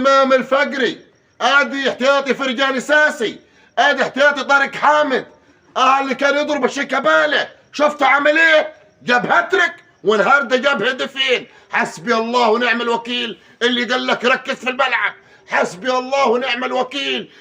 امام الفقري، ادي احتياطي فرجاني ساسي، ادي احتياطي طارق حامد، اللي كان يضرب الشيكابالا، شفته عمل ايه؟ جاب هاتريك والنهارده جاب هدفين. حسبي الله ونعم الوكيل اللي قال لك ركز في الملعب. حسبي الله ونعم الوكيل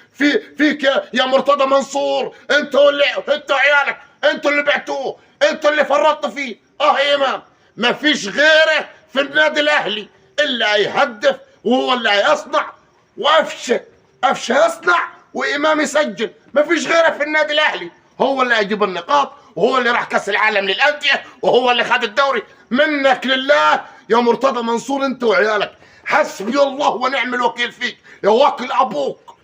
فيك يا مرتضى منصور، انتوا اللي انتوا عيالك، انتوا اللي بعتوه، انتوا اللي فرطتوا فيه. يا امام ما فيش غيره في النادي الاهلي اللي هيهدف وهو اللي هيصنع، وقفشه قفشه يصنع وامام يسجل. ما فيش غيره في النادي الاهلي، هو اللي هيجيب النقاط، وهو اللي راح كاس العالم للاندية، وهو اللي خد الدوري. منك لله يا مرتضى منصور انت وعيالك، حسبي الله ونعم الوكيل فيك يا واكل ابوك.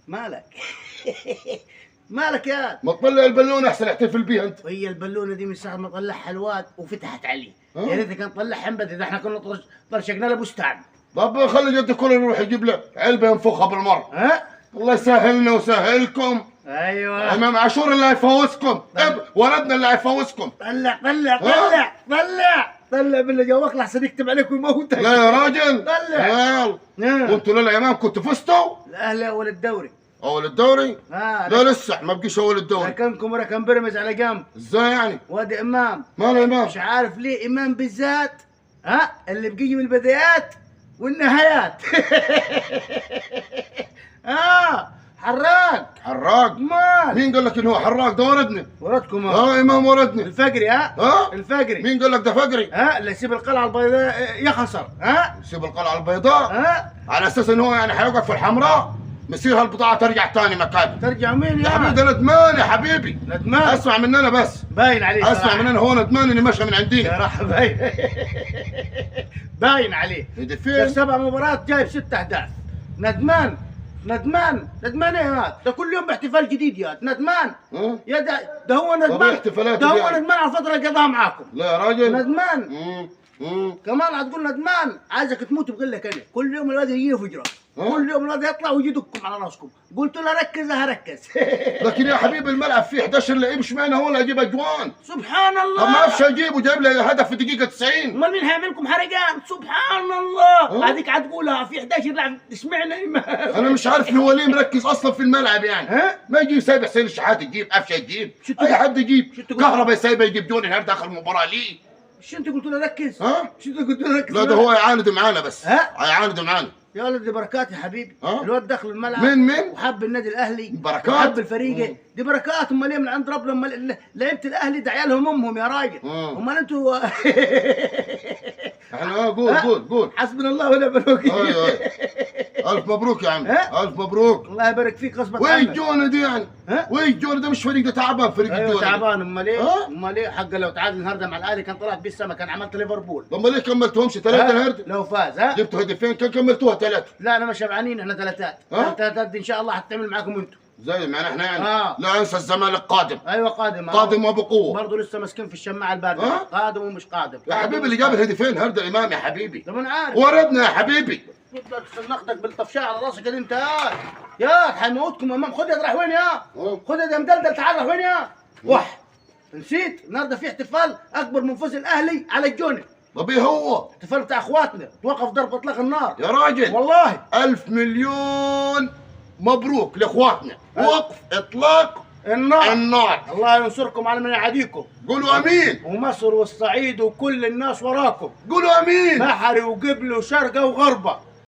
مالك؟ مالك يا ما تطلع البالونة احسن احتفل بيها انت. وهي البالونة دي من ساعة ما طلعها الواد وفتحت عليه، يا ريت كان طلعها من بدري، ده احنا كنا طرشقنا له بستان. طب خلي جدك كله يروح يجيب له علبة ينفخها بالمرة. ها؟ الله يسهلنا ويسهلكم. ايوه امام عاشور اللي هيفوزكم، ولدنا اللي هيفوزكم. طلع طلع طلع طلع طلع بالله جواك لحسن يكتب عليك ويموتك. لا يا راجل طلع. يلا. وانتوا لولا امام كنتوا فزتوا؟ الاهلي اول الدوري. اول الدوري؟ لا لسه ما بقيش اول الدوري. ركنكم وركن بيراميدز على جنب. ازاي يعني؟ وادي امام. ماله امام؟ مش عارف ليه امام بالذات، ها اللي بيجي من البدايات والنهايات. حراق. حراق؟ مال مين قال لك انه هو حراق؟ ده وردني. وردكم. امام وردني. الفقري. ها؟ الفقري. مين قال لك ده فقري؟ اللي يسيب القلعة البيضاء يخسر. ها؟ يسيب القلعة البيضاء؟ ها؟ على اساس انه هو يعني حيوقف في الحمراء، مسيرها البضاعة ترجع تاني مكانها. ترجع مين يا حبيبي؟ ده ندمان يا حبيبي. ندمان؟ اسمع مننا بس. باين عليه. اسمع مننا، هو ندمان انه مشى من عندنا. يا راح باين. باين عليه. هدفين. في 7 مباريات جايب 6 اهداف. ندمان ندمان ندمان ايه هذا؟ ده كل يوم باحتفال جديد يا ندمان. يا ده هو ندمان، ده هو يعني ندمان على الفترة اللي قضاها معاكم. لا يا راجل ندمان. كمان هتقول ندمان، عايزك تموت بغلك انا. كل يوم الواد يجي يفجرك، كل يوم الواد يطلع ويجي يدكم على راسكم. قلت له ركز هركز. لكن يا حبيبي الملعب فيه 11 لعيب، اشمعنى هو اللي هيجيب اجوان؟ سبحان الله. طب ما عرفش يجيبه، جايب لي هدف في دقيقة 90. امال مين هيعمل لكم حرقان؟ سبحان الله. هذيك هتقولها في 11 لاعب، اشمعنى انا مش عارف هو ليه مركز اصلا في الملعب يعني. ها؟ ما يجي سايب حسين الشحات يجيب، قفشه يجيب، اي حد يجيب، كهرباء سايبه يجيب جون النهارده اخر المباراة ليه؟ مش انت قلت له ركز؟ ها؟ مش انت قلت له ركز؟ لا ده هو يعاند معانا بس. ها؟ هيعاند معانا يا ولد. دي بركات يا حبيبي. الواد دخل الملعب مين وحب النادي الاهلي، بركات، وحب الفريق. دي بركات. امال ايه من عند ربنا؟ امال لعيبة الاهلي ده عيالهم امهم يا راجل. امال انتوا احنا قول قول قول حسبنا الله ونعم الوكيل. ايوه الف مبروك يا عم. الف مبروك. الله يبارك فيك. غصب عنك. وين الجونه دي يعني؟ وين الجونه ده؟ مش فريق ده تعبان، فريق الجونه. أيوة تعبان. امال ايه؟ امال ايه؟ حق لو تعادل النهارده مع الاهلي كان طلعت بيه السما، كان عملت ليفربول. طب ليه كملتوهمش 3 النهارده؟ لو فاز. ها؟ جبتوا هدفين كان كملتوها 3. لا انا مش شبعانين، احنا 3. 3 دي ان شاء الله حتعمل معاكم انتم زي ما احنا يعني. لا انسى الزمالك قادم. ايوه قادم. قادم وبقوة. برضه لسه ماسكين في الشماعه البارده. قادم ومش قادم يا حبيبي. اللي جاب الهدفين النهارده امام يا حبيبي. ده ما انا عارف. وردنا يا حبيبي. ناخدك بالطفشاه على راسك انت. يا حيموتكم امام. خد يا راح وين يا؟ خد يا مدلدل، تعال راح وين يا؟ وح نسيت النهارده في احتفال اكبر من فوز الاهلي على الجونه. طب ايه هو؟ احتفال بتاع اخواتنا، توقف ضرب اطلاق النار يا راجل. والله 1000 مليون مبروك لاخواتنا. وقف اطلاق النار. النار. الله ينصركم على من يعاديكم. قولوا امين. ومصر والصعيد وكل الناس وراكم. قولوا امين. بحري وقبل وشرقه وغربه.